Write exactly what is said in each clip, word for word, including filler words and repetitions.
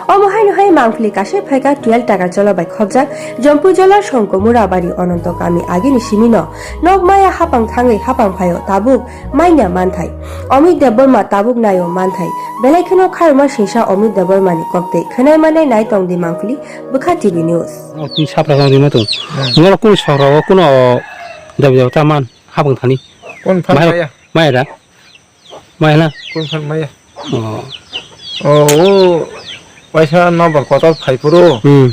Omo haino hai mangpili kaisa phaikha twelve taka jolo bai khopjak Jompuijola Songkomura bari Ononto kami agini simino nok maya hapang thangwi hapang phaio tabuk manya manthai. Omit Debbarma tabuk naio manthai. Belai kheno kharma singsa Omit Debbarmani koktwi khwnai manai nai tongdi mangpili bwkha T V News. Tini sapra tong rima tong. Hmm. Ngoro kuni sokro o kuno dabi dabi ta man hapang thani. Kun phan maya, maya. Maya da? Maya na? Kun phan maya. Oh. Oh, o waisa nokbar kotor phai phuru. Hmm.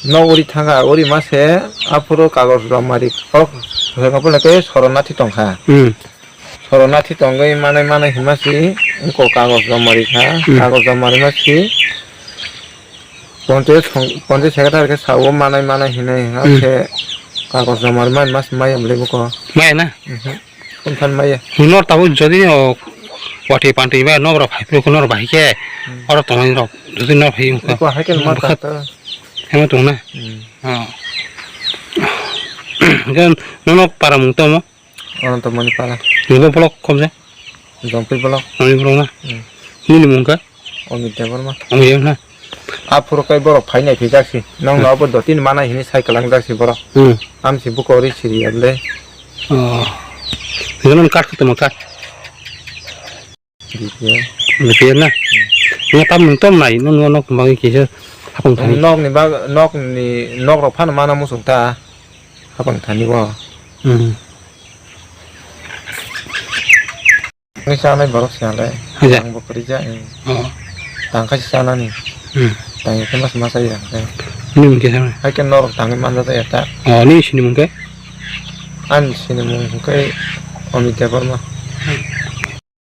Nok uri thanga uri mase aphuru kagoj romari kok sengapole ke sorona thi tongkha. Hmm. Sorona thi tongwi manai manai hima si ko kagoj romari kha. Hmm. Kagoj romari ma si ponte song-, ponte secretary ke sao manai manai hinai ha. Hmm. Se kagoj romari ma mas maya bole buko. Maya na? Mhm. Kun phan maya. Nor tabuk jodi o wati panti ba nor phai phuru nor bai ke. Hmm. Oro tongnai rok jodi nor phai ko hai ke ma ta. Hema tong na? Hmm. Oh. Gan nono para mung tomo? Ononto Moni para. Nibo block khom je? Jompi block. Ani block na? Hmm. Nini mung kha? Omit Debbarma. Omit na? Aphuru kai borok phainai phijak si. Nong no abo dotin mana hini sai kalang jak si borok. Hmm. Am si buko ri siri able. Oh. Nini kat khutuma kat. B P L. B P L na? Nga tam mung tom nai, no, no, nok bangwi kisa hapang thani. Nok ni bag, nok ni, nok rok phano mana musuk ta. Hapang thani bo. Hmm. Ni chanai borok siya le. Haja. Ang bo kari ja. Oh. Tang khai chanani. Hmm. Tang khai mas mas ya. Ni mung kisa. Hai ke norok tang manja ta ya ta. Oh, ni sini mung ke? Ani sini mung ke Amit Debbarma.